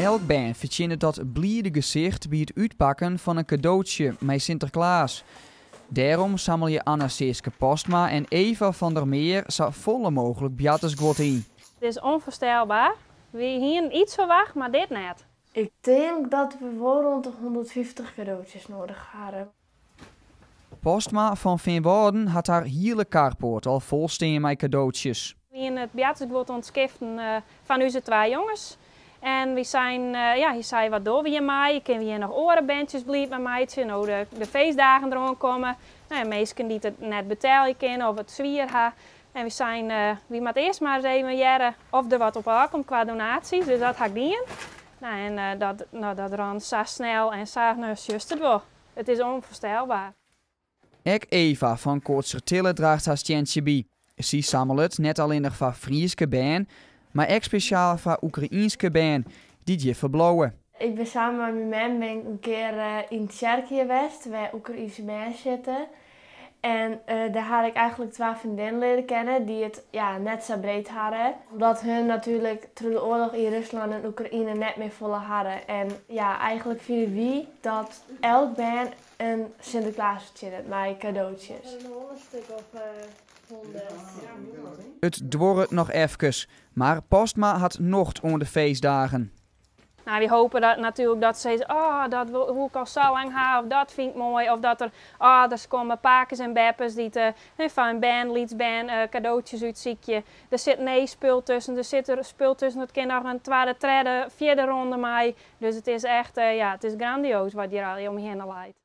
Elk bern fertsjinnet dat blide gesicht by it útpakken fan in kadootsje mei Sinterklaas. Dêrom sammelje Anna Siska Postma en Eva van der Meer sa folle mooglik boartersguod yn. Het is onvoorstelbaar. We hienen iets verwacht, maar dit net. Ik tink dat we wol rond de 150 cadeautjes nedich hawwe. Postma fan Feanwâlden hat har hiele carport al fol stean mei kadootsjes. We wienen it boartersguod oan it skiften fan ús twa jonges. En we seinen, ja, hy sei, wat dogge we hjirmei? Kinne we hjir noch oare berntsjes bliid mei meitsje? No de feestdagen deroan komme. No ja, minsken dy't it net betelje kinne of it swier ha. En we seinen, we moatte earst mar ris even hearre oft der wat op ôfkomt kwa donaasjes. Dus dat ha ik dien. No, en dat, no, dat rûn sa snel en sa, no, sjochst it wol. It is onvoorstelbaar. Ek Eva fan Koatstertille draacht har stientsje by. Sy sammelet net allinnich foar Fryske bern, mar ek spesjaal foar Oekraïenske bern dy't hjir ferbliuwe. Ik bin samen mei myn mem bin ik in kear yn tsjerke west, wêr't Oekraïenske bern sitte. En dêr ha ik eigentlik twa freondinnen leare kennen dy't it, ja, net sa breed hawwe. Omdat hun natuerlik troch de oarloch yn Ruslân en Oekraïne net mear folle hawwe. En ja, eigentlik fine wy dat elk bern in Sinterklaas fertsjinnet mei kadootsjes. It duorret noch efkes, mar Postma hat nocht oan de feestdagen. No, wy hoopje dat natuerlik dat se sizze, oh, dat woe ik al sa lang ha, of dat fyn ik moai. Of dat der âlders komme, pakes en beppes, dy't fan in bern, lyts bern, kadootsjes útsykje. Der sit neespul tusken, der sit der spul tusken, dat kin noch in twadde, tredde, fjirde ronde mei. Dus it is echt, ja, it is grandioas wat hjir al om hinne leit.